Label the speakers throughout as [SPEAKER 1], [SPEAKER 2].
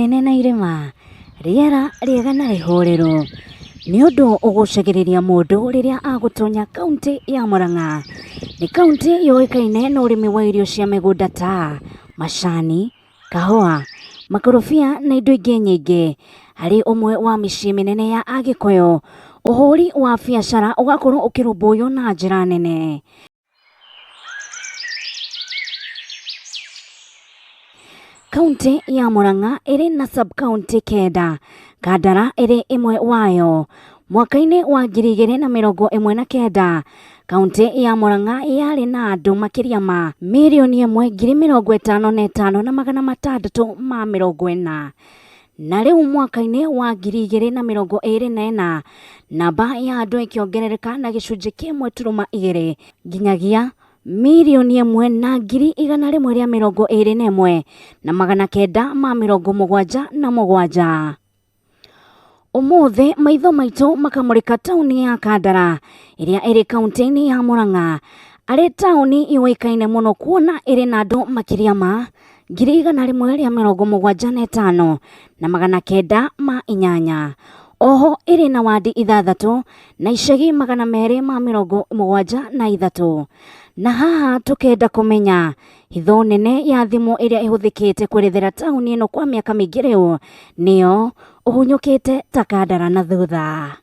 [SPEAKER 1] Nene na irĩma, rĩera rĩega na rĩhoreru nĩ ũndũ ũgucagĩrĩria mũndũ rĩrĩa agũtonya kauntĩ ya Murang'a. Nĩ kauntĩ yũĩkaine na ũrĩmi wa irio cia mĩgũnda ta macani, kahũa, makorobia na indo ingĩ nyingĩ. Harĩ ũmwe wa mĩciĩ mĩnene ya Agĩkũyũ, ũhũri wa biacara ũgakorwo ũkĩrũmbũiyo na njĩra nene. Kauntĩ ya Murang'a ĩrĩ na sub-kauntĩ kenda, Kandara ĩrĩ ĩmwe wayo. Mwaka-inĩ wa 2019, kauntĩ ya Murang'a yarĩ na andũ makĩria ma 1,055,640. Na rĩu mwaka-inĩ wa 2024, namba ya andũ ĩkĩongerereka na gĩcunjĩ kĩa 1.2 nginyagia 1,121,977. Ũmũthĩ maitho maitũ makamũrĩka taũni ya Kandara ĩrĩa ĩrĩ kauntĩ-inĩ ya Murang'a. Arĩ taũni yũĩkaine mũno kuona ĩrĩ na andũ makĩria ma 175,908. Oho ĩrĩ na wandi ithathatũ na icagi 273. Na haha tũkenda kũmenya hitho nene ya thimũ ĩrĩa ĩhũthĩkĩte kwerethera taũni ĩno kwa mĩaka mĩingĩ rĩu nĩyo ũhunyũkĩte ta Kandara na thutha.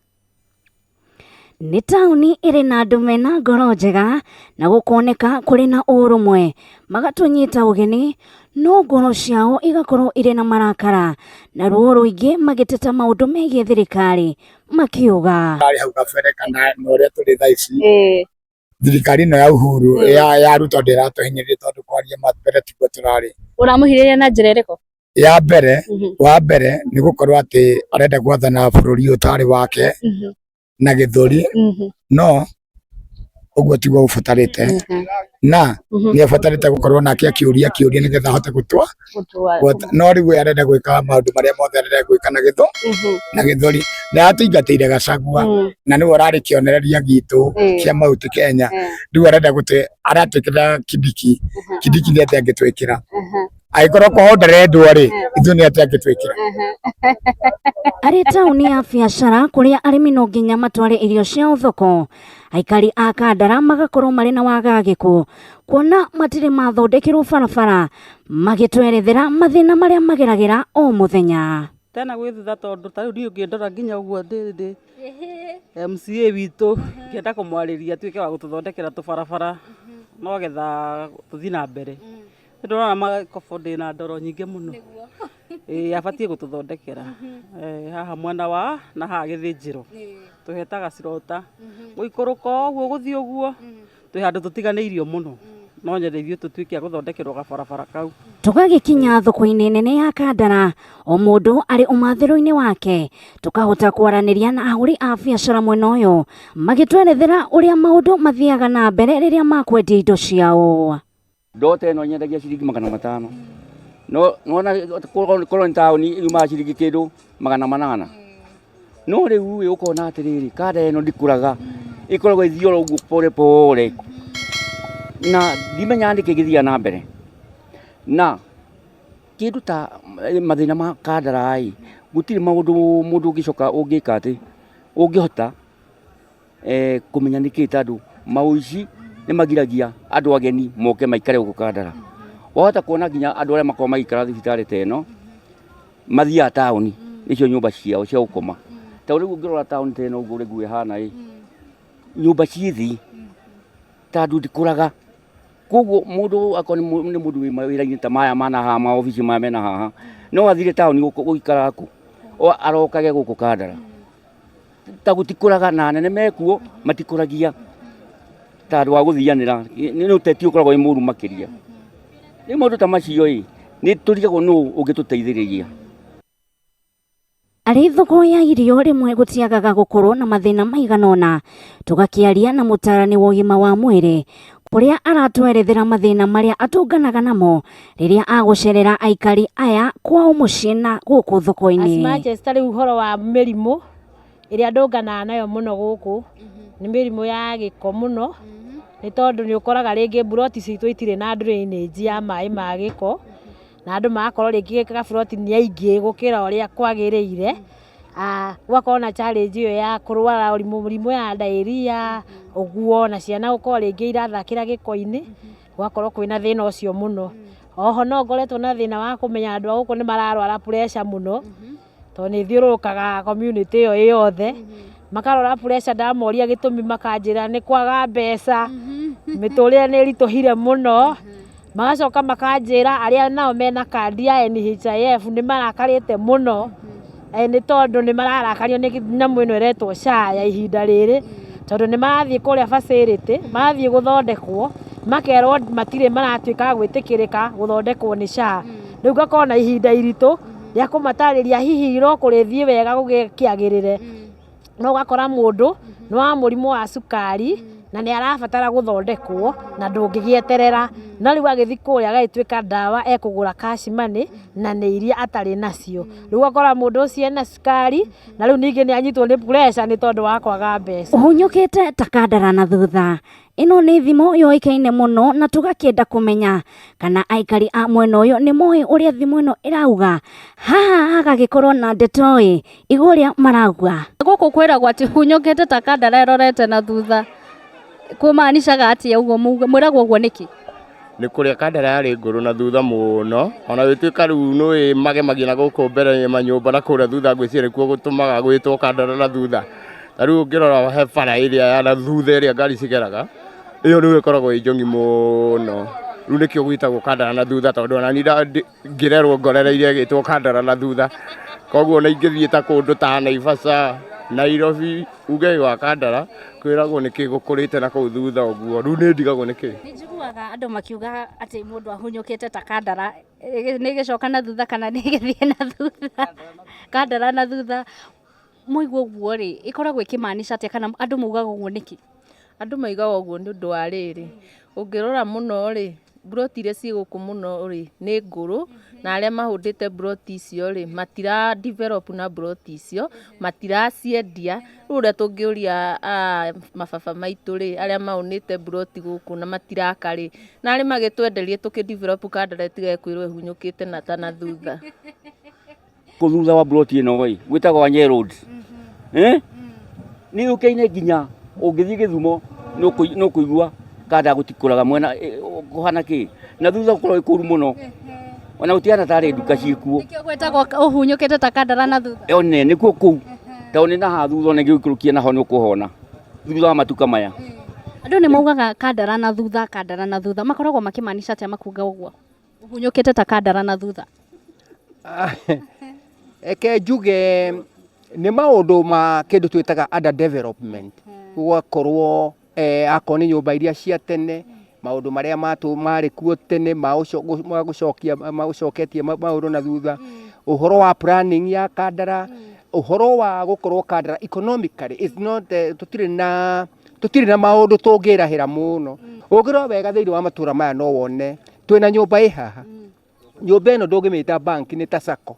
[SPEAKER 1] Nĩ taũni ĩrĩ na andũ mena ngoro njega na gũkoneka kũrĩ na ũrũmwe, magatũnyita ũgeni no ngoro ciao igakorwo irĩ na marakara na ruo rũingĩ magĩteta maũndũ megiĩ thirikari makiuga.
[SPEAKER 2] Arĩ hau kabere kana na ũrĩa tũrĩ thaa ici thirikari ĩno ya Uhuru ya Ruto ndĩratũhinyĩrĩria tondũ kwaria ma mbere tiguo tũrarĩ.
[SPEAKER 3] Ũramũhinyĩrĩria na njĩra ĩrĩkũ?
[SPEAKER 2] Ya mbere wa mbere nĩ gũkorwo atĩ arenda gwathana bũrũri ũyũ ũtarĩ wake na gĩthũri no ũguo tiguo ũbatarĩte na nĩ abatarĩte gũkorwo nake akĩũria kĩũria nĩgetha ahote gũtua no rĩu we arenda gwĩka maũndũ marĩa mothe arenda gwĩka na gĩthũ na gĩthũri na atũingatĩire Gachagua na nĩwe ũrarĩ kĩonereria gitũ kĩa Mount Kenya rĩu arenda gũtũ aratwĩkĩra Kindiki. Kindiki nĩ atĩa angĩtwĩkĩra angĩkorwo kwao ndarendwo rĩ ithuĩ nĩ atĩa angĩtwĩkĩra.
[SPEAKER 1] Arĩ taũni ya biacara kũrĩa arĩmi no nginya matware irio ciao thoko, aikari a Kandara magakorwo marĩ na wagagĩku kuona matirĩ mathondekerwo barabara, magĩtwerethera mathĩna marĩa mageragĩra o mũthenya.
[SPEAKER 4] Tena gwĩ thutha tondũ ta rĩu niĩ ũngĩndora nginya ũguo ndĩ MCA witũ ngĩenda kũmwarĩria atuĩke wa gũtũthondekera tũbarabara no getha tũthiĩ na mbere. Nĩ ndĩrona makobo ndĩna ndoro nyingĩ mũno. Ĩĩ abatiĩ gũtũthondekera haha mwena wa na haha gĩthĩnjĩro tũhetaga slaughter gũikũrũka ũguo gũthiĩ ũguo twĩ handũ tũtiganĩirio mũno no nyende ithuĩ tũtuĩke a gũthondekerwo gabarabara kau.
[SPEAKER 1] Tũgagĩkinya thoko-inĩ nene ya Kandara, o mũndũ arĩ ũmathĩro-inĩ wake, tũkahota kwaranĩria na ahũri a biacara mwena ũyũ, magĩtwerethera ũrĩa maũndũ mathiaga na mbere rĩrĩa makwendia indo ciao.
[SPEAKER 5] Ndoo ta ĩno nyendagia ciringi 500. No nĩwona korwo nĩ taũni yumaga ciringi kĩndũ 800. No rĩu ĩ ũkona atĩrĩrĩ, kanda ĩno ndĩkũraga, ĩkoragwo ĩthiĩ oro ũguo pole pole. Na ndimenyaga nĩkĩ gĩthiaga na mbere. Na kĩndũ ta mathĩna ma kandara ĩ, gũtirĩ maũndũ mũndũ ũngĩcoka ũngĩka atĩ, ũngĩhota kũmenya nĩkĩ tondũ maũici nĩ magiragia andũ ageni moke maikare gũkũ Kandara. Wahota kuona nginya andũ arĩa makoragwo magĩikara thibitarĩ ta ĩno, mathiaga taũni, nĩcio nyũmba ciao cia gũkoma. Tondũ rĩu ũngĩrora taũni ta ĩno ũguo rĩu ĩhana ĩ, nyũmba ciĩ thĩ, tondũ ndĩkũraga. Koguo mũndũ akorwo nĩ mũndũ wĩ mawĩra-inĩ ta maya ma na haha maobici maya mena haha, no athire taũni gũikara kũ? Arokage gũkũ Kandara. Ta gũtikũraga na anene mekuo matikũragia tondũ wa gũthianĩra, nĩ ũteti ũkoragwo wĩ mũru makĩria. Rĩu maũndũ ta macio ĩ, nĩ tũrigagwo nũ ũngĩtũteithĩrĩria.
[SPEAKER 1] Arĩ thoko ya irio rĩmwe gũtiagaga gũkorwo na mathĩna maigana ũna, tũgakĩaria na mũtaarani wa ũgima wa mwĩrĩ kũrĩa aratwerethera mathĩna marĩa atũnganaga namo rĩrĩa agũcerera aikari aya kwao mũciĩ na gũkũ thoko-inĩ.
[SPEAKER 6] As much as ta rĩu ũhoro wa mĩrimũ ĩrĩa ndũnganaga nayo mũno gũkũ nĩ mĩrimũ ya gĩko mũno, nĩ tondũ nĩ ũkoraga rĩngĩ mburoti citũ itirĩ na drainage ya maĩ ma gĩko. Na andũ magakorwo rĩngĩ gaburoti nĩ aingĩ gũkĩra ũrĩa kwagĩrĩire. Gũgakorwo na challenge ĩyo ya kũrwara mĩrimũ ya diarrhea ũguo, na ciana gũkorwo rĩngĩ irathakĩra gĩko-inĩ, gũgakorwo kwĩna thĩna ũcio mũno. Oho no ngoretwo na thĩna wa kũmenya andũ a gũkũ nĩ mararwara pressure mũno, tondũ nĩ thiũrũrũkaga community ĩyo ĩ yothe, makarwara pressure, ndamoria gĩtũmi makanjĩra nĩ kwaga mbeca, mĩtũrĩre nĩ ĩritũhire mũno. Magacoka makanjĩra arĩa nao mena kandi ya NHIF nĩ marakarĩte mũno, nĩ tondũ nĩ mararakario nĩ nyamũ ĩno ĩretwo SHA ya ihinda rĩrĩ, tondũ nĩ marathiĩ kũrĩa facility, marathiĩ gũthondekwo, makerwo matirĩ maratuĩka a gwĩtĩkĩrĩka gũthondekwo nĩ SHA. Rĩu ngakorwo na ihinda iritũ rĩa kũmatarĩria hihi no kũrĩthiĩ wega gũgĩkĩagĩrĩre. No ũgakora mũndũ nĩ wa mũrimũ wa cukari na nĩ arabatara gũthondekwo na ndũngĩgĩeterera, no rĩu agĩthiĩ kũrĩa agagĩtuĩka ndawa ekũgũra cash money na nĩ iria atarĩ nacio. Rĩu ũgakora mũndũ ũcio ena cukari na rĩu ningĩ nĩ anyitwo nĩ pressure nĩ tondũ wa kwaga mbeca.
[SPEAKER 1] Ũhunyũkĩte ta kandara na thutha. Ĩno nĩ thimo yũĩkaine mũno na tũgakĩenda kũmenya kana aikari a mwena ũyũ nĩ moĩ ũrĩa thimo ĩno ĩrauga. Haha hagagĩkorwo na ndeto ĩ igũ ũrĩa marauga.
[SPEAKER 3] Gũkũ kwĩragwo atĩ hunyũkĩte ta kandara ĩrorete na thutha. Kũmaanishaga atĩa ũguo mwĩragwo ũguo nĩkĩ?
[SPEAKER 7] Nĩ kũrĩa kandara yarĩ ngũrũ na thutha mũno, ona gũtuĩka rĩu nĩ magemagia na gũkũ mbere manyũmba na kũrĩa thutha, ngwĩciria nĩkuo gũtũmaga gwĩtwo kandara na thutha. Ta rĩu ũngĩrora he bara ĩrĩa ya na thutha ĩrĩa ngari cigeraga, ĩyo rĩu ĩkoragwo ĩ njong'i mũno, rĩu nĩkĩo gwĩtagwo kandara na thutha, tondũ ona niĩ ngĩrerwo ngorereire ĩgĩtwo kandara na thutha. Koguo ona ingĩthiĩ ta kũndũ ta Naivasha, Nairobi, uge wa kandara, kwĩragwo nĩkĩ gũkũrĩte na kũu thutha ũguo, rĩu nĩ ndigagwo nĩkĩ.
[SPEAKER 3] Nĩ njiguaga andũ makiuga atĩ mũndũ ahunyũkĩte ta kandara, nĩ ĩgĩcoka na thutha kana nĩ ĩgĩthiĩ na thutha, kandara na thutha. Mwaigua ũguo rĩ, ĩkoragwo ĩkĩmaanisha atĩa kana andũ maugaga ũguo nĩkĩ?
[SPEAKER 8] Andũ maugaga ũguo nĩ ũndũ wa rĩrĩ, ũngĩrora mũno rĩ, mburoti iria ciĩ gũkũ mũno rĩ, nĩ ngũrũ, na arĩa mahũndĩte mburoti icio rĩ, matira develop na mburoti icio, matiraciendia. Rĩu ũrĩa tũngĩũria mababa maitũ rĩ, arĩa maũnĩte mburoti gũkũ na matiraka rĩ, narĩ magĩtwenderie tũkĩ develop kandara ĩtigage kwĩrwo ĩhunyũkĩte na ta na thutha.
[SPEAKER 5] Kũ thutha wa mburoti ĩno ĩ, gwĩtagwo Wanyee Road. Nĩ yũkaine nginya ũngĩthiĩ Gĩthumo nĩ ũkũigua kanda gũtikũraga mwena kũhana kĩ, na thutha gũkorwo ĩ kũru mũno, ona gũtihana tarĩ nduka ciĩkuo.
[SPEAKER 3] Nĩkĩo gwĩtagwo ũhunyũkĩte ta kandara na thutha.
[SPEAKER 5] One nĩkuo kũu, tondũ nĩ na haha thutha ona ingĩgũikũrũkia naho nĩ ũkũhona thutha wa matuka maya.
[SPEAKER 3] Andũ nĩ maugaga kandara na thutha, kandara na thutha, makoragwo makĩmaanisha atĩa makuga ũguo? Ũhunyũkĩte ta kandara na thutha.
[SPEAKER 9] Eke njuge nĩ maũndũ ma kĩndũ twĩtaga under development, gũgakorwo akorwo nĩ nyũmba iria cia tene, maũndũ marĩa marĩ kuo tene ma gũcokia magũcoketie maũndũ na thutha, ũhoro wa planning ya kandara, ũhoro wa gũkorwo kandara economically is not, tũtirĩ na maũndũ tũngĩrahĩra mũno. Ũngĩrora wega thĩinĩ wa matũra maya no wone twĩna nyũmba ĩ haha, nyũmba ĩno ndũngĩmĩta bank, nĩ ta sacco.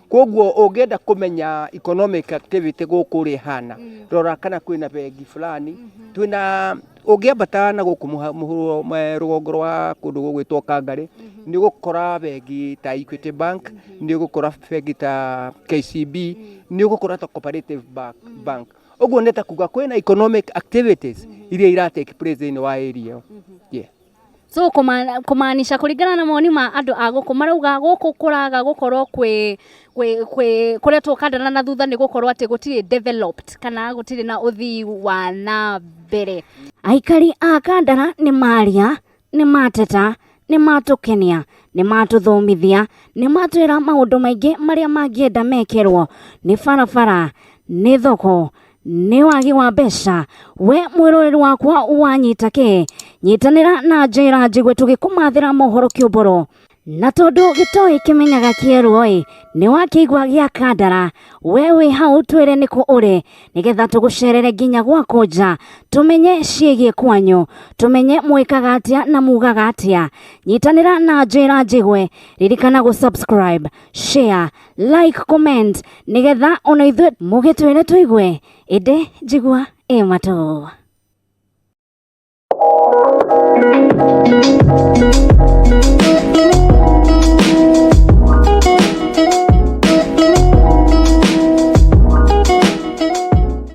[SPEAKER 9] Koguo ũngĩenda kũmenya economic activity gũkũ ũrĩa ĩhana, rora kana kwĩna bengi fulani twĩna. Ũngĩambata na gũkũ mũhuro rũgongo rwa kũndũ gũgwĩtwo Kangarĩ, nĩ ũgũkora bengi ta Equity Bank, nĩ ũgũkora bengi ta KCB, nĩ ũgũkora ta Cooperative Bank. Ũguo nĩ ta kuga kwĩna economic activities iria ira take place thĩinĩ wa area ĩyo. Yeah.
[SPEAKER 3] So kũmaanisha kũringana na mawoni ma andũ a gũkũ, marauga gũkũ kũraga gũkorwo kwĩ kũretwo kandara na thutha nĩ gũkorwo atĩ gũtirĩ developed kana gũtirĩ na ũthii wa na mbere.
[SPEAKER 1] Aikari a kandara nĩ maria, nĩ mateta, nĩ matũkenia, nĩ matũthomithia, nĩ matwĩra maũndũ maingĩ marĩa mangĩenda mekĩrwo, nĩ barabara, nĩ thoko, nĩ wagi wa mbeca. We mwĩroreri wakwa wanyita kĩ, nyitanĩra na njĩra njigue tũgĩkũmathĩra mohoro kĩũmbũro. Na tondũ gĩtoĩ kĩmenyaga kĩerwo ĩ, nĩ wakĩigua gĩa kandara, we wĩ hau twĩre nĩkũ ũrĩ, nĩgetha tũgũcerere nginya gwaku nja, tũmenye ciĩgiĩ kwanyu, tũmenye mwĩkaga atĩa na mugaga atĩa. Nyitanĩra na njĩra njigue, ririkana gũ subscribe, share, like, comment, nĩgetha ona ithuĩ mũgĩtwĩre tũigue, ĩndĩ njigua ĩ matũ.